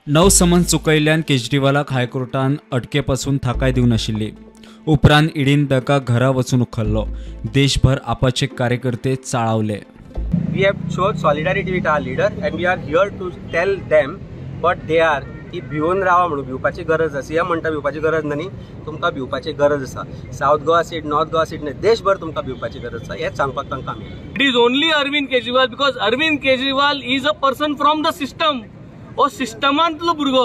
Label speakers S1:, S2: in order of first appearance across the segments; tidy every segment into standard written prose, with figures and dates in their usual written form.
S1: नव समन चुकयल्ल्यान केजरीवालाक हायकोर्टान अटके पासून थाकाय दिवं नाशिल्ली. उपरांत ईडीन ताका घरा वचून उखल्लो. देशभर आपाचे कार्यकर्ते चाळावले.
S2: We have showed solidarity with our leader and we are here to tell them but they are की भिवन रावा म्हणून भिवपाची गरज आसा. सीएम म्हणटा भिवपाची गरज ना न्ही, तुमकां भिवपाची गरज आसा. South Goa seat, North Goa seat न्ही, देशभर तुमकां भिवपाची गरज आसा हेंच सांगपाक तांकां आमी.
S3: It is only Arvind Kejriwal because Arvind Kejriwal is a person from the system. हो सिस्टमांतलो भुरगो,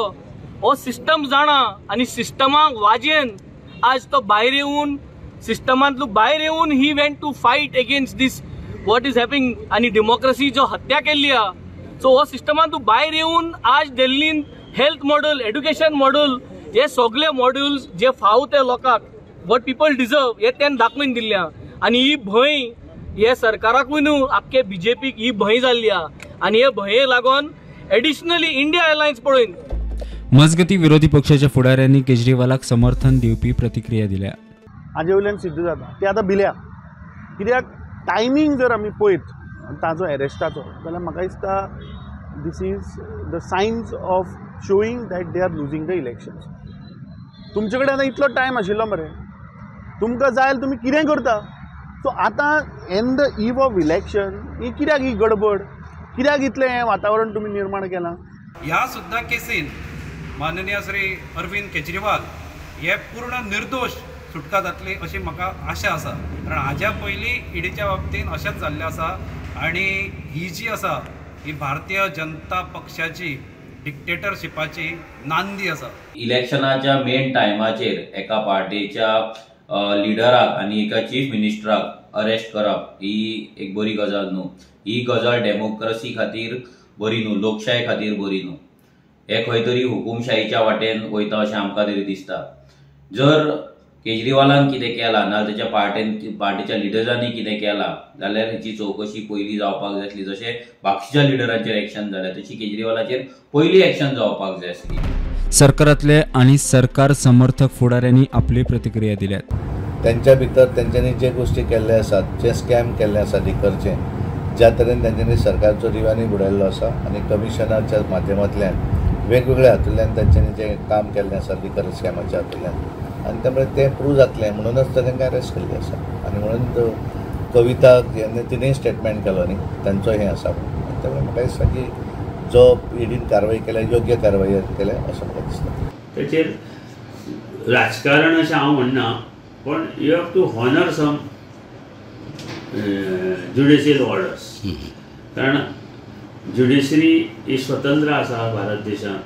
S3: हो सिस्टम जाणा आनी सिस्टमाक वाजेन आज तो भायर येवन, सिस्टमांतलो भायर येवन he went to fight against this what is happening आनी डेमोक्रेसी जो हत्या केल्ली आहा. सो हो सिस्टमांतून भायर येवन आज दिल्लीन हेल्थ मॉडल, एड्युकेशन मॉडल, हे सगळे मॉड्यूल्स जे फाव ते लोकांक what people deserve हे तें दाखोवन दिल्ले आहा. आनी ही भंय हे सरकाराकूय न्हू, आख्खे बीजेपीक ही भंय जाल्ली आहा आनी हे भंये लागून एडिशनली इंडिया अलायन्स पळोवन.
S1: मजगती विरोधी पक्षाच्या फुडाऱ्यांनी केजरीवालाक समर्थन दिवपी प्रतिक्रिया दिल्या.
S4: हाजे वयल्यान सिद्ध जाता ते आतां भिल्या, कित्याक टायमींग जर आमी पळयत ताजो एरेस्टाचो जाल्यार म्हाका दिसता this is the signs of showing that they are losing the elections. तुमचे कडेन आतां इतलो टायम आशिल्लो मरे, तुमकां जाय तुमी कितें करता. सो आतां in the eve of election ही कित्याक ही गडबड, कित्याक इतलें हें वातावरण तुमी निर्माण केलां?
S5: ह्या सुद्दां केसीन माननीय श्री अरविंद केजरीवाल हे पूर्ण निर्दोश सुटका जातली अशी म्हाका आशा आसा. कारण हाज्या पयलीं ईडीच्या बाबतीन अशेंच जाल्लें आसा आनी ही जी आसा ही भारतीय जनता पक्षाची डिक्टेटरशिपाची नांदी आसा.
S6: इलेक्शनाच्या मेन टायमाचेर एका पार्टीच्या लिडराक आनी एका चीफ मिनिस्टराक अरेस्ट करप ही एक बरी गजाल न्हू. ही गजाल डेमोक्रसी खातीर बरी न्हू, लोकशाय खातीर बरी न्हू. हे खंय तरी हुकुमशाहीच्या वाटेन वयता अशें आमकां तरी दिसता. जर केजरीवालान कितें केलां ना ताच्या पार्टीच्या लिडर्सांनी कितें केलां जाल्यार हेची चवकशी पयलीं जावपाक जाय आसली. जशें बाकीच्या लिडरांचेर एक्शन जालें तशी केजरीवालाचेर पयलीं एक्शन जावपाक जाय आसली.
S1: सरकारांतले आनी सरकार समर्थक फुडाऱ्यांनी आपली प्रतिक्रिया दिल्यात.
S7: त्यांच्या भितर तेंच्यांनी जे गोष्टी केल्ले आसात, जे स्कॅम केल्ले आसा लिकरचे, ज्या तरेन तेंच्यांनी सरकारचो रिव्यानी बुडयल्लो आसा आनी कमिशनाच्या माध्यमांतल्यान वेगवेगळ्या हातूंतल्यान तेंच्यांनी जें काम केल्लें आसा लिकर स्कॅमाच्या हातूंतल्यान आनी त्यामुळे तें प्रूव जातलें म्हणूनच तर तांकां अरेस्ट केल्लें आसा. आनी म्हणून कविता तिणें स्टेटमेंट केलो न्ही तांचो हें आसा. आनी त्यामुळे म्हाका दिसता की जो ईडीन कारवाई केल्या योग्य कारवाई केल्या अशें म्हाका दिसता.
S8: ताचेर राजकारण अशें हांव म्हणना, पण you have to honour some judicial orders. कारण ज्युडिशरी ही स्वतंत्र आसा भारत देशांत.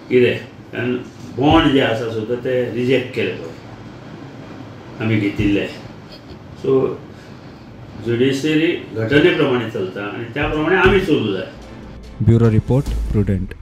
S8: कितें कारण बॉन्ड जे आसा सुद्दां ते रिजेक्ट केले पळय आमी घेतिल्ले. सो ज्युडिशरी घटने प्रमाणे चलता आनी त्या प्रमाणे आमी चलूं जाय.
S1: Bureau report, Prudent.